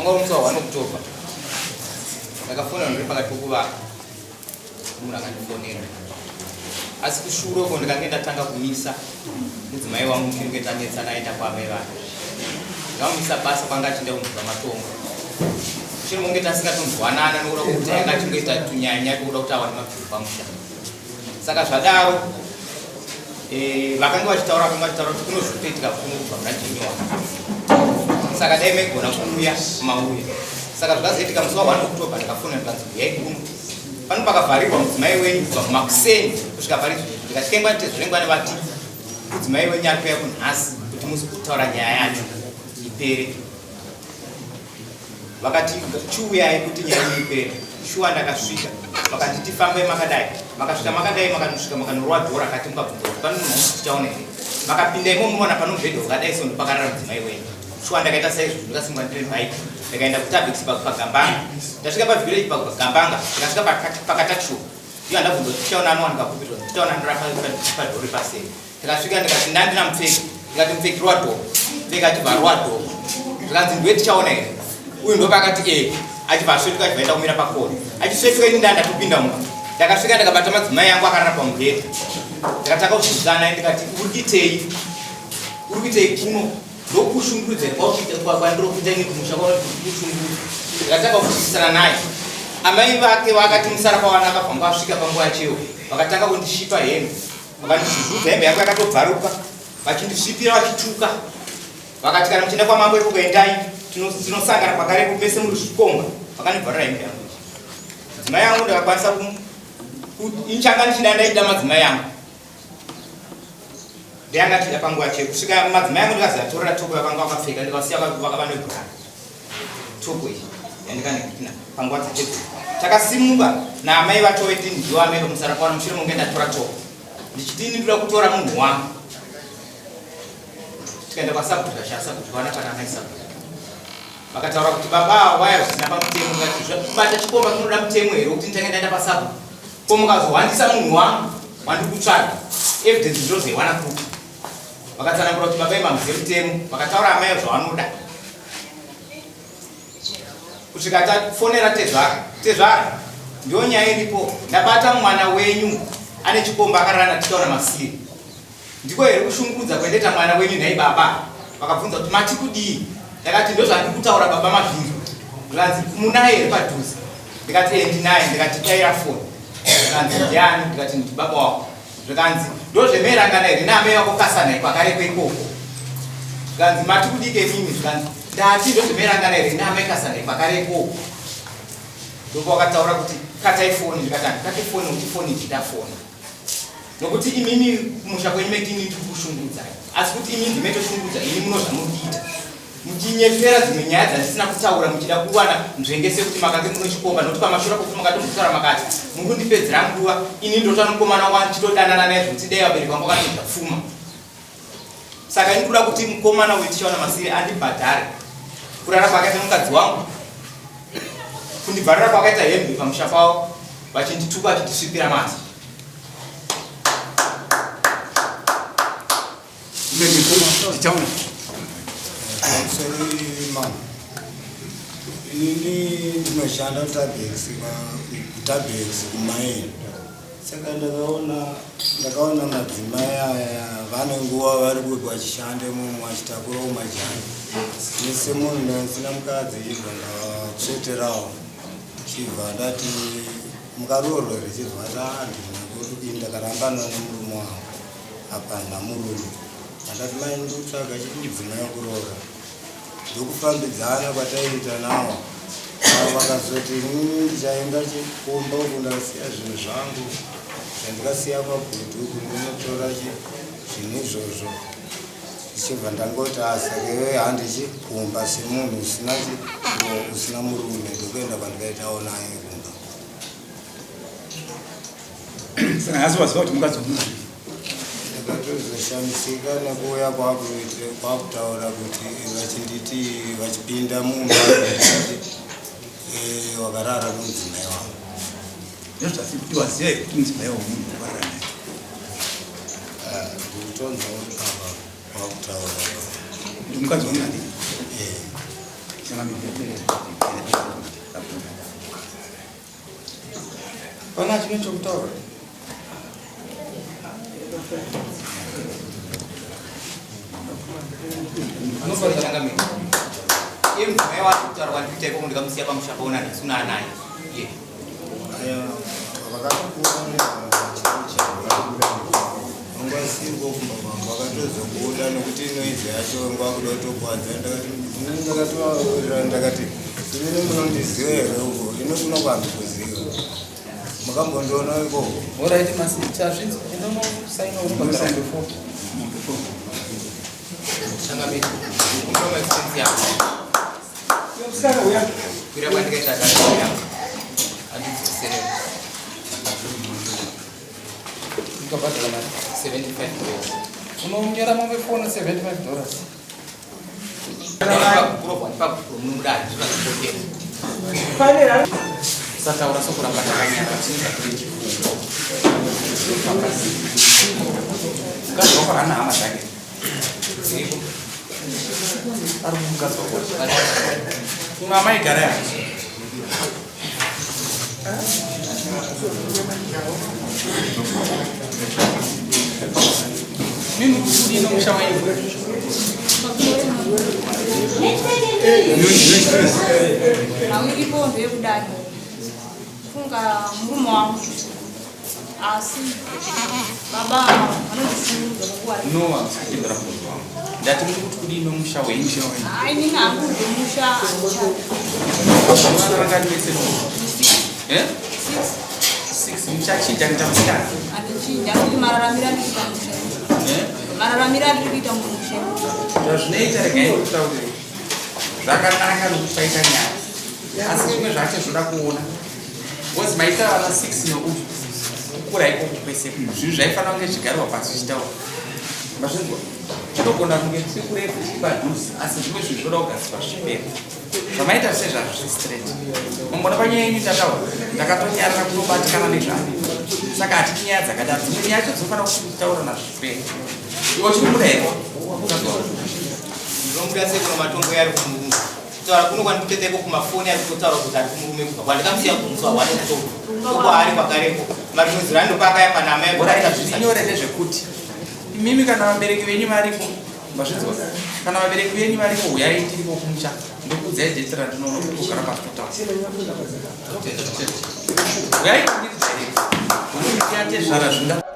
Wanga uri musi wa 1 October. Ndakafonera ndiri pakati pokuvaka. Munhu akandifonera. Asi kushure uko ndikange ndatanga kumisa mudzimai wangu mushure tanetsana aenda kwaamai vake. Ndakamumisa basa kwanga achinda kunzwa matongo. Mushure monge tasingatonzwanana nokuda kwekuti anga achingoita tunyanya tokuda kuti awane mabviro pamusha. Saka zvadaro eh, vakange vachitaura vakanga vachitaura kuti kuno zviri kutoitika kuno kubva muna January. Saka dai maigona kuuya mauya. Saka zvakazoitika musi wa 1 October ndakafona ndikanzi huyai kuno. Pano pakavharirwa mudzimai wenyu kubva kumakuseni kusvika pari zvino. Ndikati kengwa tezvorengwa nevati mudzimai wenyu ari kuuya kunhasi kuti muzi kutaura nyaya yacho ipere. Vakati chiuyai kuti nyaya yenyu ipere. Shuwa ndakasvika vakanditi fambai makadai. Makasvika makadai makanosvika makanorova dhora kati mukabvunza kuti pano munhu wangu tichaona here. Makapinda imomo munoona pano mubhedha wakadai so ndopakarara mudzimai wenyu. Shuwa ndakaita saizvozvo ndakasimuka ndine bike ndakaenda kuTabex paGambanga. Ndasvika pavillage paGambanga ndikasvika pakaTakshow. Ndiyo andabvunza kuti tichaona anowanika kupi tichaona anorara padhori paseri. Ndikasvika ndikati ndandina mupfeki ndikati mupfeki rwa dhoo pfeka achibva rwa dhoo zvikanzi ndiwe tichaona here uyu ndopakati e achibva asvetuka achibva aenda kumira pakona achisvetuka ini ndaa ndatopinda mumba ndakasvika ndakabata madzimai yangu akarara pamubhedha ndakatanga kuzvizana ndikati uri kuitei uri kuitei kuno ndokushungurudza kwandiri kuita ini kumusha kwakushungurudza ndakatanga kupikisana naye amai vake vakati musara kwawana akabva nguva asvika panguva yachewo vakatanga kundishipa hembe Vakandizvuzvudza hembe yangu yakatobvaruka vachindisvipira vachituka vakati kana muchienda kwamambo ikoko endai tinosangana pakarepo mese muri zvikomba vakandibvarura hembe yangu madzimai angu ndakakwanisa inchanga ndichida ndaida madzimai angu ndeyanga ndichida panguva chee kusvika madzimai angu ndikazivatorera toko yakanga vakapfeka ndikasiya vakava nebhurani toko iyi yandikanekina panguva dzachedu takasimuka naamai vatove ndini ndiwo amai vamusara kwana mushure monge ndatora toko ndichiti ini ndoda kutora munhu wangu tikaenda kwasabhuku tikashaya sabhuku tikaona pana amai sabhuku vakataura kuti baba ava waya zvisina pamutemo ndikati zvakubata chikomba kunoda mutemo here wekuti nditange ndaenda pasabhuku ko mukazohwandisa munhu wangu wandiri kutsvaga evidence ndozoiwana kupi Vakatsanangura kuti baba imambo dzemutemo, vakataura amai zvavanoda. Kusvika tafonera tezvara, tezvara ndiyo nyaya iripo, ndabata mwana wenyu ane chikomba akarara tichaona masiri. Ndiko here kushungurudza kuendeta mwana wenyu nhai baba? Vakabvunza kuti mati kudii? Ndakati ndozvandiri kutaura baba mazvinzwa. Zvikanzi munaye here padhuze? Ndikati eh ndinaye, ndikati daira foni. Zvikanzi ndiani? Ndikati ndibaba wako. Zvikanzi ndozvemerangana here naamai vako kasanai kwakareko ikoko. Zvikanzi mati kudike imimi zvikanzi ndati ndozvemerangana here naamai kasanai kwakareko uko. Ndipo wakataura kuti katai foni ndikati handikate foni nokuti foni idzi ndafona. Nokuti imimi kumusha kwenyu meti ini ndiri kushungurudzai asi kuti imi ndime toshungurudza ini muno zvamuri kuita. Muchinyepera dzimwe nyaya dzandisina kutaura muchida kuwana nzvenge sekuti makange muno chikomba nokuti pamashura pokuti makatombotaura makati muri kundipedzera nguva ini ndotwa mukomana wangu ndichitodanana naye zvekuti dai vabereki vangu vakatoita pfuma saka ini kuda kuti mukomana uyu tichaona masiri andibhadhare kurara kwakaita mukadzi wangu kundibvarira kwakaita hembe pamusha pavo vachindituka vachindisvipira mati Tichaona. Sorry mama. Inini ndinoshanda kuTabex kuTabex kumaini. Saka ndakaona ndakaona madzimai aya vane nguva vari vachishanda imomo vachitakurawo majani. Ini semunhu ndasina mukadzi chibva ndatsveterawo. Chibva ndati mukaroorwa here chibva ndati handina ndakarambana nemurume wangu. Apa namurume ndakati mai ndikutsvaga chikudzimai wekuroora ndokufambidzana kwataiita nawo avo vakazoti inini ndichaenda chikumba uku ndakasiya zvinhu zvangu zvandikasiya kwagutu uku ndinotora zvinhu izvozvo ndichibva ndangoti asaka iwe handichi kumba semunhu usina usina murume ndokuenda kwandikaitawo naye kumba Saka nhasi waziva kuti mukadzi wemunhu ndakatozoshamisika nekuuya kwakutaura kuti vachinditi vachipinda mumba ndikati eh, wakarara nomudzimai wangu ndozvasi kuti waziva here kuti mudzimai wemunhu wakarara naye ah, ndikutonzwa uri papa kwakutaura kuti mukadzi wemunhu adi eh. Pana chimwe chokutaura? Iye mudzimai wacho kutaura kwandikuita ikoko ndikamusiya pamusha paona nhasi una anaye iye. Vangasiirwa kumba kwangu vakatozobuda nokuti noizi yacho vanga kuda kutokwadza ndakati ini ndakatovaurira ndakati inini munondiziva here uko ini kuno kwandikuziva makambondiona ikoko. Alright, masi chazvinzwa inonosaina unobhadhara before. Changamire. Kumbira expense yangu. Kwira kwandikaita data yangu. Andidzosere. Ukabhadhara mari. $75. Unonyora mombe phone $75. Kurohwa ndipagupuro munomuda zvakapokera. Usataura sokuramba takanyara tine zvatiri chifungo. Mukadzi wako haana hama dzake. Dziripo. Ari kumukadzi wako. Imwe amai gara ya. Mimi kudini nomusha wenyu. Nhau iripo ndeyekudai funga murume wangu asi baba vanondishungurudza kukuwari. No, hamusipindura mubvunzo wangu. Ndati muri kuti kudini nomusha wenyu? Hai, inini hangu zvemusha handichadi. Vana vangani vese no? Eh? Six. Six. Muchachinja kuita musikana? Handichinja kuti mararamiro andiri kuita musha. Eh? Mararamiro andiri kuita mumusha. Zvazvinoita, regai ndikutaurire. Zvakanaka nokuti paita nyaya. Asi zvimwe zvacho zvoda kuona. Because maita vana 6 nouyu. Kukura ikoko kwese. Zvinhu zvaifanira kunge zvichigarirwa pasi zvichitaura. Mazvinzwa? Tinogona kunge tiri kurefu tiri padhuze asi zvimwe zvinhu zvoda kugadzirwa zvichipera. Zvamaita sezvazvo zviri straight. Mambona panyaya yenyu tataura. Ndakatonyarara kutobatikana nezvazvo. Saka hatidi nyaya dzakadaro. Dzimwe nyaya dzacho dzinofanira kutaura nazvo zvipere. Iwe uchinobuda here? Mukadzi wako. Ndinomuda sei kuno matombo yari kumurume. Kutaura kuno kwandikutoita iko kumafoni ari kutotaura kuti ari kumurume kubva kwandikamusiya kumusi wa 1 October. Uko ari kwakareko. Marimwezuro andopakaya pana amai Alright, zviri nyore ndezvekuti imimi kana vabereki venyu varipo, mazvinzwa, kana vabereki venyu varipo, huyai tiripo kumusha, ndokuudzai date randinoona kuti kugara pasi totaura. Huyai kundiri direct. Unondiyate zvara zvinga.